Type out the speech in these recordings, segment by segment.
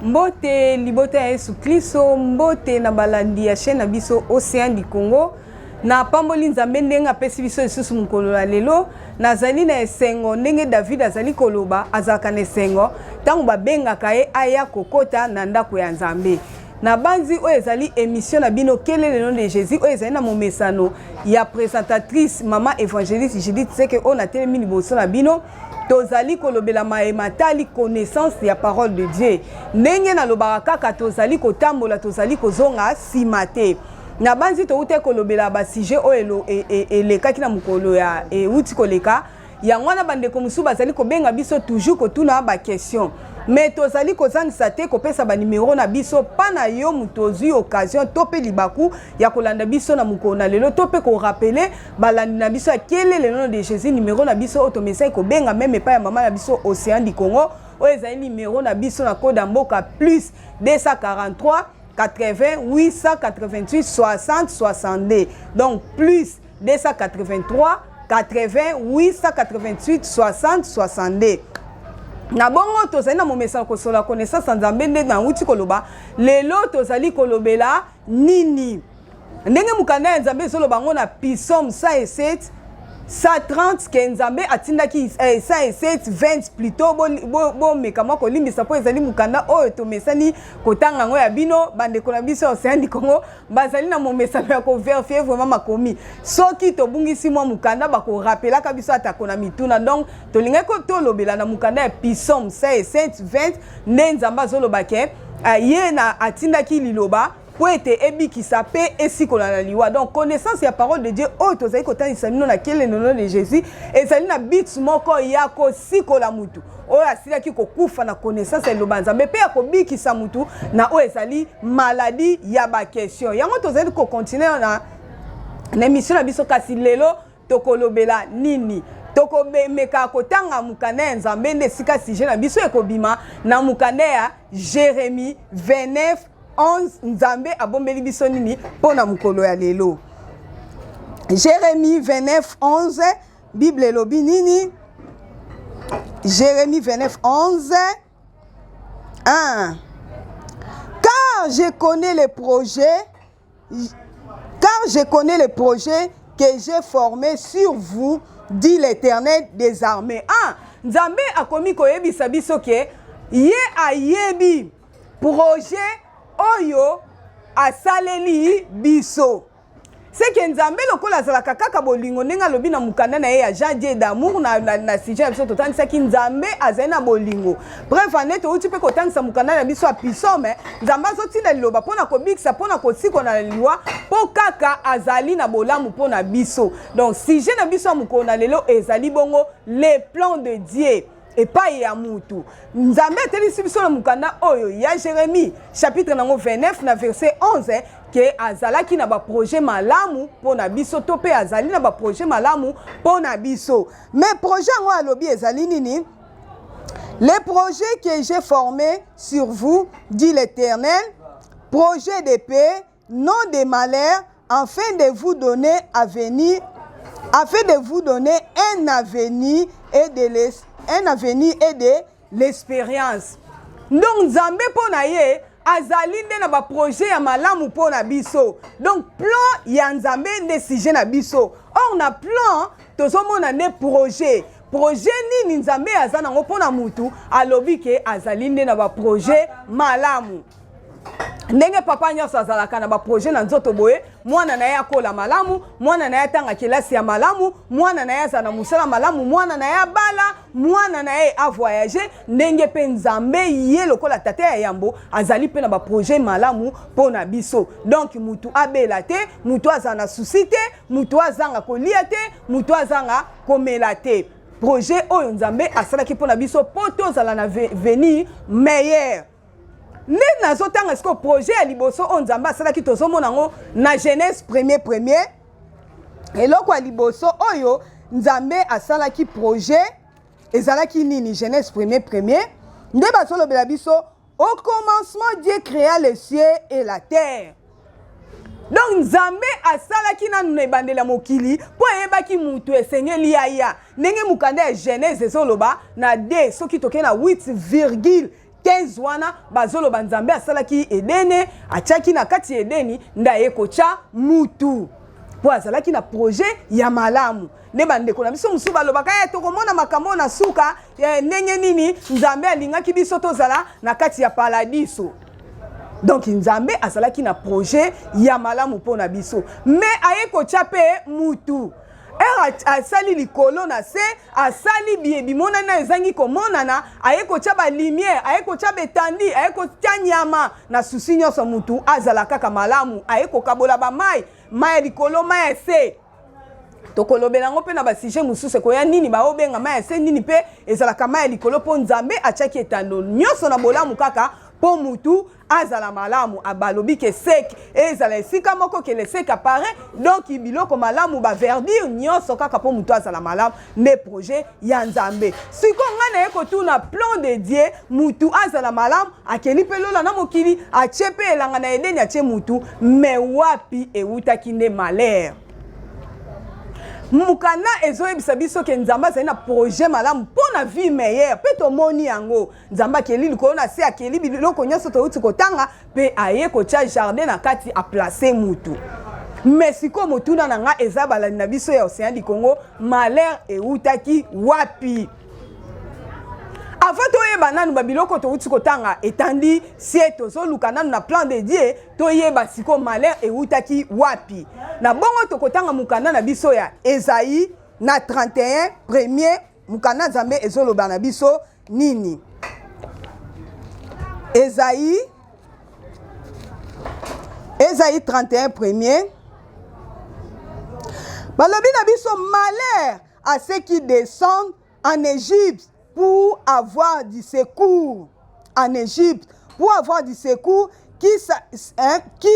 Mbote libota ya Yesu Klisto, mbote na balandi ya chaîne na biso Ocean du Congo. Napamboli Nzambe ndenge apesi biso lisusu mokolo ya lelo. Nazali na esengo ndenge David azali koloba, azalaka na esengo ntango babengaka ye aya kokota na ndako ya Nzambe. Nabanzi oyo ezali emission na bino Quel est le nom de Jésus oyo ezali na momesano ya présentatrice mama évangéliste Judith Seke oyo natelemi liboso na bino. Tozali kolobela maye matali connaissance ya parole de Dieu. Ndenge nalobaka kaka tozali kotambola, tozali kozonga nsima te. Nabanzi towutaki kolobela ba sujet oyo elekaki na mokolo ya ewuti koleka. Yango wana bandeko mosusu bazali kobenga biso toujours kotuna ba question. Mais tozali kozangisa te kopesa ba numero na biso pa na yo moto ozwi occasion to mpe libaku ya kolanda biso na mokolo na lelo to mpe korapele balandi na biso ya Quel est le nom de Jésus numero na biso oyo tomesaki kobenga meme epai ya mama na biso Ocean du Congo oyo ezali numero na biso na code ya mboka plus 243 80 888 60 62 donc plus 283 80 888 60 62. Na bongo tozali na momesano kosolola connaissance ya Nzambe nde nauti koloba lelo tozali kolobela nini ndenge mokanda ya Nzambe ezoloba yango na Psaume 107 130 ke Nzambe atindaki eh, 107 20 plutôt bomeka bo, bo mwa kolimbisa mpo ezali mokanda oyo tomesani kotanga yango ya bino bandeko na biso ya Ocean du Congo bazali na momesano ya koverifie vraiment makomi. Soki tobungisi mwa mokanda bakorapelaka biso atako na mituna. Donc tolingaki tolobela na mokanda ya Psaume 107 20 nde Nzambe azoloba ke eh, ye na atindaki liloba mpo ete ebikisa mpe esikola na liwa. Donc connaissance ya parole de Dieu oyo tozali kotalisa bino na Quel est le nom de Jésus ezali na but moko ya kosikola mutu oyo asilaki kokufa na connaissance ya liloba ya Nzambe mpe ya kobikisa mutu na oyo ezali maladie ya ba question. Yango tozali kocontinue na émission na biso, kasi lelo tokolobela nini? Tokomeka kotanga mokanda ya Nzambe nde esika sujet na biso ekobima na mokanda ya Jérémie 29 11. Nzambe abombeli biso nini mpo na mokolo ya lelo? Jérémie 29 11, Bible elobi nini? Jérémie 29 11 1. Car je connais les projets, car je connais les projets que j'ai formés sur vous, dit l'Éternel des armées. Ah, Nzambe akomi koyebisa biso ke ye ayebi projet oyo asaleli biso. Seke Nzambe lokola azalaka kaka bolingo ndenge alobi na mokanda na ye ya Jean Dieu d'amour na, na, na sujet ya biso totangisaki Nzambe azali na bolingo. Bref, ane touti mpe kotangisa mokanda na biso ya Psaume, Nzambe azotinda liloba mpo na kobikisa, mpo na kosikola na liwa, mpo kaka azali na bolamu mpo na biso. Donc sujet na biso ya mokolo na lelo ezali bongo le plan de Dieu epai ya mutu. Nzambe atelisi biso na mokanda oyo ya Jérémie chapitre nango 29 na verset 11 ke azalaki na baprojet malamu mpo na biso to mpe azali na baprojet malamu mpo na biso. Mais projet yango alobi ezali nini? Les projets que j'ai formés sur vous, dit l'Éternel, projets de paix, non de malheur, afin de vous donner avenir, afin de vous donner un avenir et de l'es, un avenir et de l'espérance. Donc Nzambe mpo na ye azali nde na baprojet ya malamu mpo na biso. Donc plan ya Nzambe nde sujet na biso. Or na plan tozomona nde projet. Projet nini Nzambe aza nango mpo na mutu? Alobi ke azali nde na baprojet malamu. Ndenge papa nyonso azalaka na baprojet na nzoto boye, mwana na ye akola malamu, mwana na ye atanga kelasi ya malamu, mwana na ye azala na mosala malamu, mwana na ye abala, mwana na ye avoyage. Ndenge mpe Nzambe ye lokola tata ya yambo azali mpe na baprojet malamu mpo na biso. Donc mutu abela te, mutu azala na susi te, mutu azanga kolia te, mutu azanga komela te. Projet oyo Nzambe asalaki mpo na biso mpo tozala na venir meilleur. Nde nazotanga sikoyo projet ya liboso oyo Nzambe asalaki, tozomona yango na Genèse premier premier. Eloko ya liboso oyo Nzambe asalaki projet ezalaki nini? Genèse premier premier nde bazolobela biso: au commencement Dieu créa les cieux et la terre. Donc Nzambe asalaki nanu na ebandeli ya mokili mpo ayebaki mutu esengeli aya. Ndenge mokanda ya Genèse ezoloba na 2 soki tokei na 8,4 15 wana bazoloba Nzambe asalaki Edene, atiaki na kati ya Edeni nde aye kotya mutu mpo azalaki na projet ya malamu. Nde bandeko na biso mosusu balobaka ye tokomona makambo oyo na suka ndenge nini Nzambe alingaki biso tozala na kati ya paladiso. Donc Nzambe azalaki na projet ya malamu mpo na biso, me aye kotya mpe mutu ere asali likolo na se, asali biye bimonani na ezangi komonana, aye kotya balumiere, aye kotya betandi, aye kotya nyama na susi nyonso mutu azala kaka malamu, aye kokabola bamai, mai ya likolo, mai ya se. Tokolobela yango mpe na basujet mosusu ekoya, nini baobenga mai ya se, nini mpe ezalaka mai ya likolo, mpo Nzambe atiaki etando nyonso na bolamu kaka mpo mutu azala malamu. Balobi ke sec ezala esika moko, ke le sec apparaît, donc biloko malamu, baverdure nyonso kaka mpo mutu azala malamu, nde projet ya Nzambe. Sikoyo ngai naye kotuna, plan de Dieu mutu azala malamu, akeli mpe lola na mokili, atie mpe elanga na Edeni, atie mutu, me wapi ewutaki nde malheur? Mokanda ezoyebisa biso ke Nzambe azali na projet malamu mpo na vie meilleure, mpe tomoni yango. Nzambe akeli likolo na se, akeli biloko nyonso touti kotanga, mpe aye kotia jardin na kati, aplace mutu. Me sikoyo motuna na nga eza, balandi na biso ya Océan du Congo, malheur eutaki wapi? Avant toyeba nanu babiloko touti kotanga etandi sie, tozoluka nanu na plan de Dieu, toyeba sikoyo malheur eutaki wapi. Na bongo tokotanga mokanda na biso ya Esaïe na 31 premier. Mokanda Nzambe ezoloba na biso nini? Esaïe, Esaïe 31 premier, balobi na biso: malheur à ceux qui descendent en Égypte pour avoir du secours, en Égypte pour avoir du secours, qui, hein, qui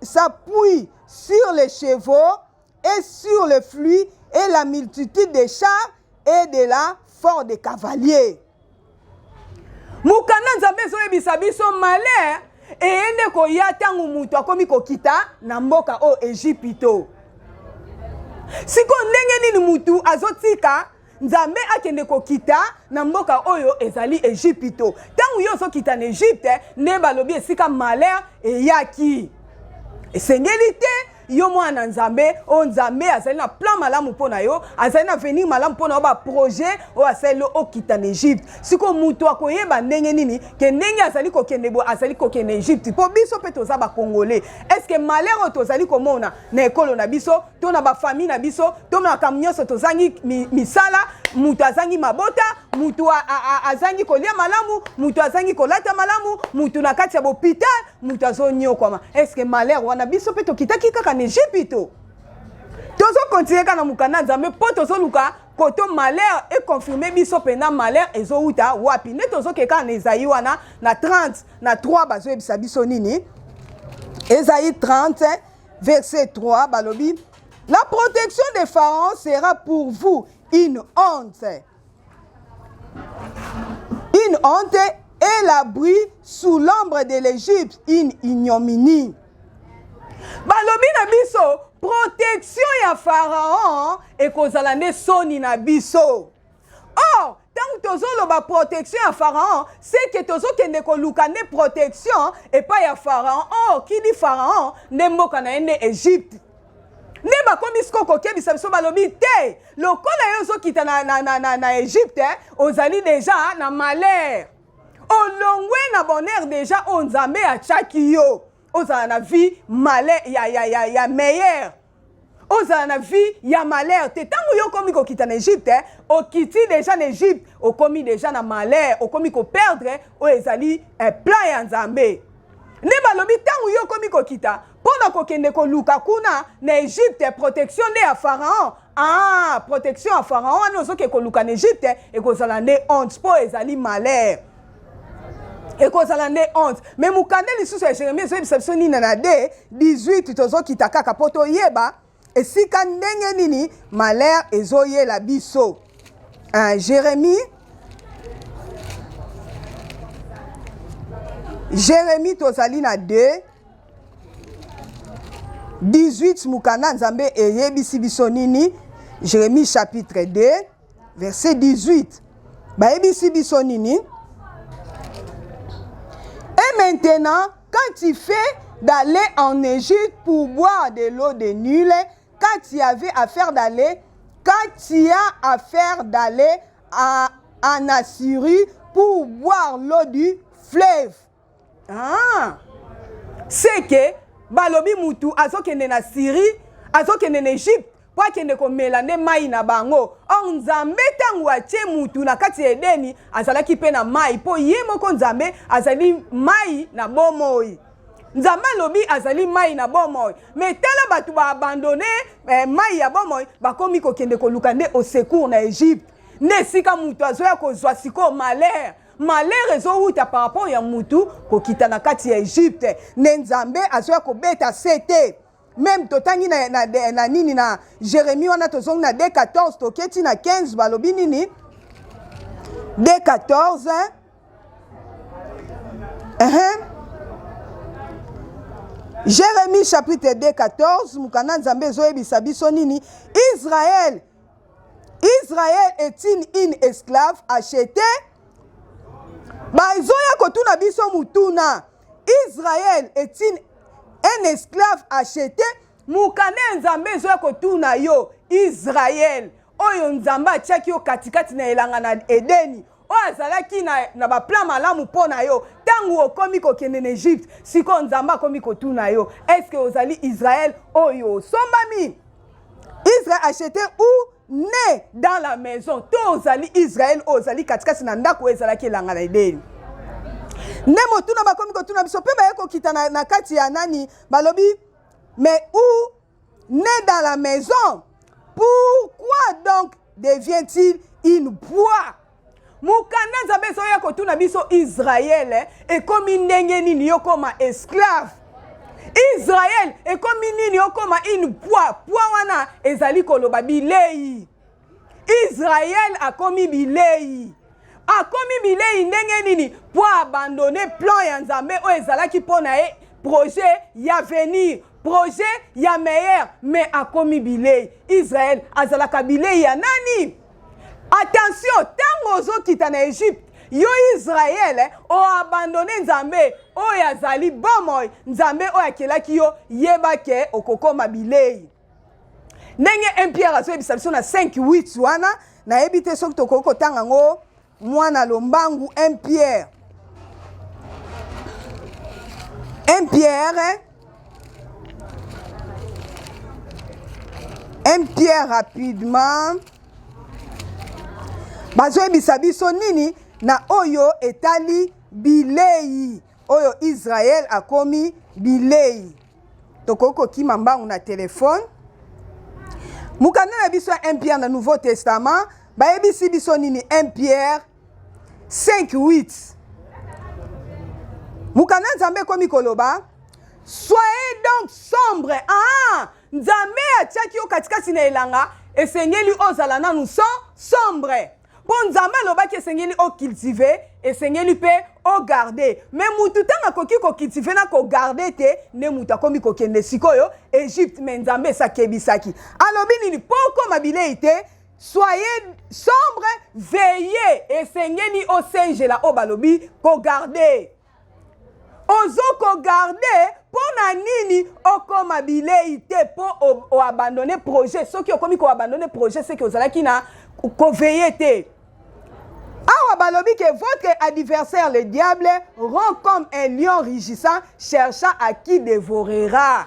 s'appuie sur les chevaux et sur le flux et la multitude des chars et de la force des cavaliers. Mokanda Nzambe ezoyebisa biso malheur eye nde koya ntango moto akomi kokita na mboka oyo Ejipito. Sikoyo ndenge nini mutu azotika Nzambe akende kokita na mboka oyo ezali Ejipito? Ntango yo ozokita na Egypte, nde balobi esika malheur eyaki. Esengeli te yo mwana Nzambe oyo Nzambe azali na plan malamu mpo na yo, azali na avenir malamu mpo na yo, baprojet oyo asaleli yo, okita na Egypte. Sikoyo moto akoyeba ndenge nini ke ndenge azali kokende boye, azali kokende Egypte? Mpo biso mpe toza Bacongolais, est-ce malheur oyo tozali komona na ekolo na biso to na bafamille na biso to makambo nyonso, tozangi misala, moto azangi mabota, moto azangi kolia malamu, moto azangi kolata malamu, moto na kati ya bopital, moto azonyokwama, est-ce malheur wana biso mpe tokitaki kaka na Egypte? Tozokontinue kaka na mokanda Nzambe mpo tozoluka koto malheur econfirme biso mpenza malheur ezowuta wapi. Nde tozoke kaka na Esaïe wana na 30 na 3. Bazoyebisa biso nini? Esaïe 30 verset 3, balobi: la protection de Pharaon sera pour vous une honte, une honte, et l'abri sous l'ombre de l'Égypte une ignominie. Balobi na biso protection ya Pharaon ekozala nde soni na biso. Or ntango tozoloba protection ya Pharaon, seke tozokende koluka nde protection epai ya Pharaon. Or kidi Pharaon nde mboka na ye nde Egypte. Nde bakomi sikoyo kokebisa biso, balobi te, lokola yo ozokita na Egypte, ozali deja na malheur, olongwe na bonheur deja oyo Nzambe atiaki yo, ozala na vie malheur ya meilleur, ozala na vie ya malheur te. Ntango yo okomi kokita na Egypte, okiti deja na Egypte, okomi deja na malheur, okomi koperdre oyo ezali plan ya Nzambe. Nde balobi ntango yo okomi kokita mpo na kokende koluka kuna na Egypte protection nde ya Pharaon, ah, protection ya Pharaon wana ozoke koluka na Egypte ekozala nde honte, mpo ezali malheur, ekozala nde honte. Me mokanda lisusu ya Jérémie ezoyebisa biso nini? Na d 18, tozokita kaka mpo toyeba esika ndenge nini malheur ezoyela biso. Jérémie, tozali na 2 18. Mokanda Nzambe eyebisi biso nini? Jérémie chapitre 2 verset 18, bayebisi biso nini? Et maintenant, quand tu fais d'aller en Égypte pour boire de l'eau de Nil, quand tu avais affaire d'aller, quand tu as affaire d'aller à, en Assyrie pour boire l'eau du fleuve. Ah! C'est que balobi mutu azokende na Syrie, azokende na Égypte mpo akende komela nde mai na bango. Or Nzambe ntango atie mutu na kati ya Edeni azalaki mpe na mai, mpo ye moko Nzambe azali mai na bomoi. Nzambe alobi azali mai na bomoi, me tala bato baabandone eh, mai ya bomoi, bakomi kokende koluka nde au secours na Egypte, nde esika mutu azoya kozwa sikoyo malheur. Malheur ezowuta par rapport ya mutu kokita na kati ya Egypte, nde Nzambe azoya kobeta sete. Meme totangi na, na, na nini na Jérémie wana, tozongi na 2:14 toketi na 15, balobi nini? 2:14 Jérémie chapitre 2 14, mokanda Nzambe ezoyebisa biso nini? Israël, Israël est-il une esclave achetée? Bazoya kotuna biso mutuna, Israël est-il un esclave acheté? Mokanda ya Nzambe ezoya kotuna yo, Israël oyo Nzambe atiaki yo katikati na elanga na Edeni, oyo azalaki na, na baplan malamu mpo na yo, ntango okomi kokende na Egypte, sikoyo Nzambe akomi kotuna yo, eske ozali Israël oyo osombami? Israël acheté ou né dans la maison? To ozali Israël oyo ozali katikati na ndako oyo ezalaki elanga na Edeni? Nde motuna bakomi kotuna biso mpe baye kokita na, na kati ya nani, balobi mais où né dans la maison, pourquoi donc devient-il une proie? Mokanda Nzambe ezoya kotuna biso, Israele ekomi ndenge nini yokoma esclave? Israel ekomi nini okoma une poids? Poids wana ezali koloba bilei. Israel akomi bilei, akomi bilei ndenge nini? Po abandonne plan ya Nzambe oyo ezalaki mpo na ye, projet ya venir, projet ya meilleur, mais akomi bilei. Israel azalaka bilei ya nani? Attention, ntango ozokita na Egypte, yo Israel oabandone Nzambe oyo azali bomoi, Nzambe oyo akelaki yo, yeba ke okokoma bilei. Ndenge 1 Pierre azoyebisa biso na 5:8 wana, nayebi te soki tokoki kotanga yango mwana lombangu. 1 Pierre, 1 Pierre, 1 Pierre rapidement, bazoyebisa biso nini na oyo etali bilei oyo Israel akomi bilei? Tokoki kokima mbangu na telefone. Mokanda na biso ya 1 Pierre na Nouveau Testament bayebisi biso nini? 1 Pierre 5:8, mokanda Nzambe ekomi koloba: soyez donc sobre. Ah, Nzambe atiaki yo katikati na elanga, esengeli ozala nanu sobre, mpo Nzambe alobaki esengeli ocultive, esengeli mpe ogarde. Me mutu ntango akoki kocultive na kogarde te, nde mutu akomi kokende sikoyo Egypte. Me Nzambe esakebisaki, alobi nini? Mpo okoma bilei te, soyez sobre, veillez. Esengeli osenjela oyo balobi kogarde. Ozokogarde mpo na nini okoma bilei te? Mpo oabandone projet. Soki okomi koabandone projet, seke ozalaki na koveye te. Awa balobi que votre adversaire le diable rend comme un lion rugissant, cherchant à qui dévorera.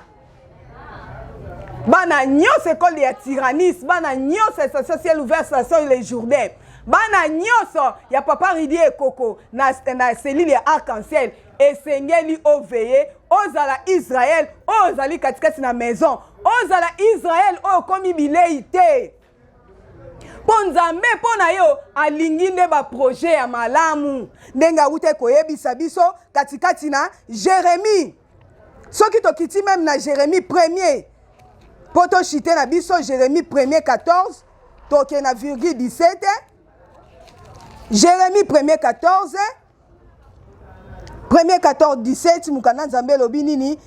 Bana nyonso ekole ya Tyrannis, bana nyonso ya station ciel ouvert, station Le Jourdain, bana nyonso ya papa Ridi Ekoko na, na selile ya Arc-en-Ciel, esengeli oveye, ozala Israel oyo ozali katikati na maison, ozala Israel oyo okomi bilei te, mpo Nzambe mpo na yo alingi nde baprojet ya malamu, ndenge awuta koyebisa biso katikati na Jérémie. Soki tokiti meme na Jérémie premier, mpo toshite na biso Jérémie premier 14, toke na virgule 17. Jérémie premier 14, premier 14 17, mokanda Nzambe elobi nini?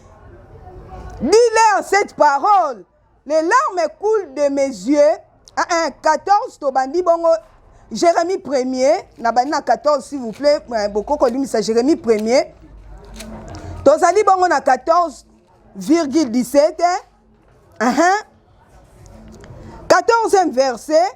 Dis-leur cette parole: les larmes coulent de mes yeux. 1 14, tobandi bongo Jérémie premier, nabandi na 14, s'il vous plaît, bokoko kolimisa. Jérémie premier Tozali bongo na 14,17 uh-huh. 14e verset.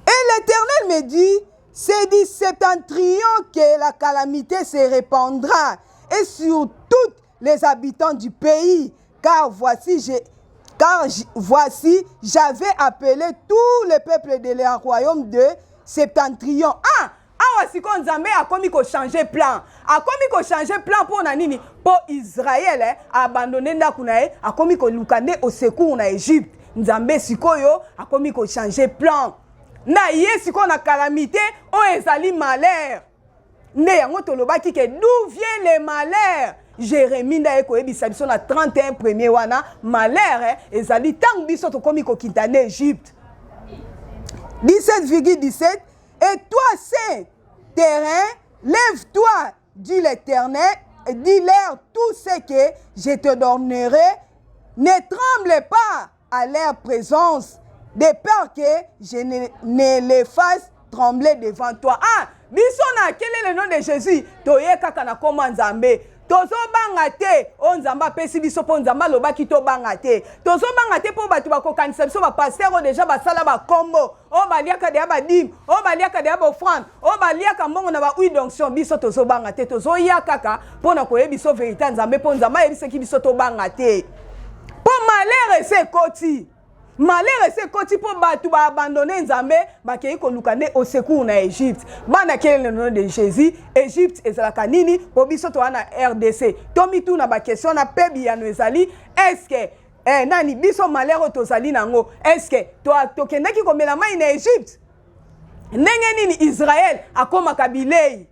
Et l'Éternel me dit, c'est du septentrion que la calamité se répandra et sur tous les habitants du pays. Car voici, j'ai car voici, j'avais appelé tout le peuple de leur royaume de septentrion. Ah, awa sikoyo Nzambe akomi kochange plan, akomi kochange plan mpo na nini? Mpo Israele eh, abandone ndako na ye, akomi koluka nde au secours na Egypte. Nzambe sikoyo akomi kochange plan na ye sikoyo na calamité oyo ezali malheur. Nde yango tolobaki ke d'où vient le malheur? Jérémie nde aye koyebisa biso na 31 premier wana malheur eh, ezali ntango biso tokomi kokita na Egypte. 17,17 Et toi, saint terrain, lève-toi, dit l'Éternel, dis-leur tout ce que je te donnerai. Ne tremble pas à leur présence, de peur que je ne, ne les fasse trembler devant toi. Ah, biso na quel est le nom de Jésus? Toye kaka na koma Nzambe. Tozobanga te oyo Nzambe apesi biso, mpo Nzambe alobaki tobanga te. Tozobanga te mpo bato bakokanisa biso bapaster oyo deja basala bakombo, oyo baliaka deya badime, oyo baliaka deya baofrande, oyo baliaka mbongo na bahuile d'onction. Biso tozobanga te, tozoya kaka mpo na koyebi biso verité ya Nzambe, mpo Nzambe ayebisaki biso tobanga te, mpo malheur ese ekoti, malheur ese ekoti, mpo bato baabandone Nzambe, bakei koluka nde au secours na Egypte. Bana, quel est le nom de Jésus? Egypte ezalaka nini? Mpo biso toza na RDC, tomituna baquestion na mpe biyano ezali. Est-ce eh, nani biso malheur oyo tozali nango, est-ce tokendaki komela mai na Egypte? Ndenge nini Israel akomaka bilei?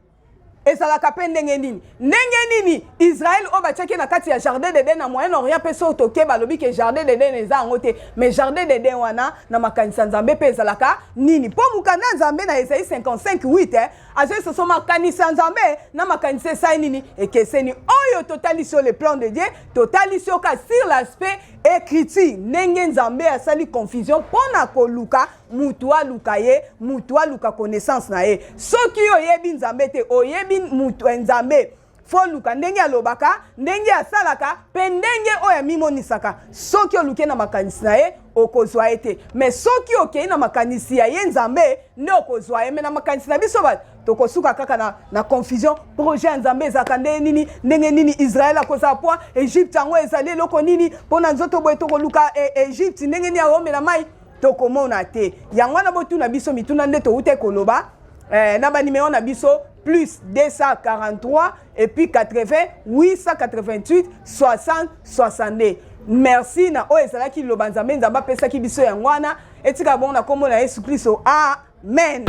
Ezalaka mpe ndenge nini? Ndenge nini Israel oyo batiaki na kati ya jardin d'Eden na Moyen Orient? Mpe soki toke, balobi ke jardin d'Eden eza yango te, mais jardin d'Eden wana na makanisi ya Nzambe mpe ezalaka nini? Mpo mokanda ya Nzambe na Esaïe 55 8 eh, azoi soso makanisi ya Nzambe na makanisi esali nini? Ekeseni. Oyo totalisi yo le plan de Dieu, totalisi yo ka sur l'aspect écriture, ndenge Nzambe asali confusion mpo na koluka mutu aluka ye, mutu aluka connaissance na ye. Soki oyebi Nzambe te, oyebi mutu Nzambe, fo luka ndenge alobaka, ndenge asalaka mpe ndenge oyo amimonisaka. Soki oluki na makanisi na ye, okozwa ye te, mais soki okei na makanisi ya ye Nzambe, nde okozwa ye. Mais na makanisi na biso bato, tokosuka kaka na confusion. Projet ya Nzambe ezalaka ndenge nini? Ndenge nini Israel akozala po Egypte yango ezali eloko nini mpo na nzoto boye? Tokoluka e, Egypte ndenge nini aomela mai? Tokomona te. Yango wana botuna biso mituna nde touta koloba eh, na banimero na biso plus 243 et puis 80 888 60 62. Merci na oyo ezalaki liloba Nzambe. Nzambe apesaki biso yango wana. Etika bongo na nkombo na Yesu Kristo, amen.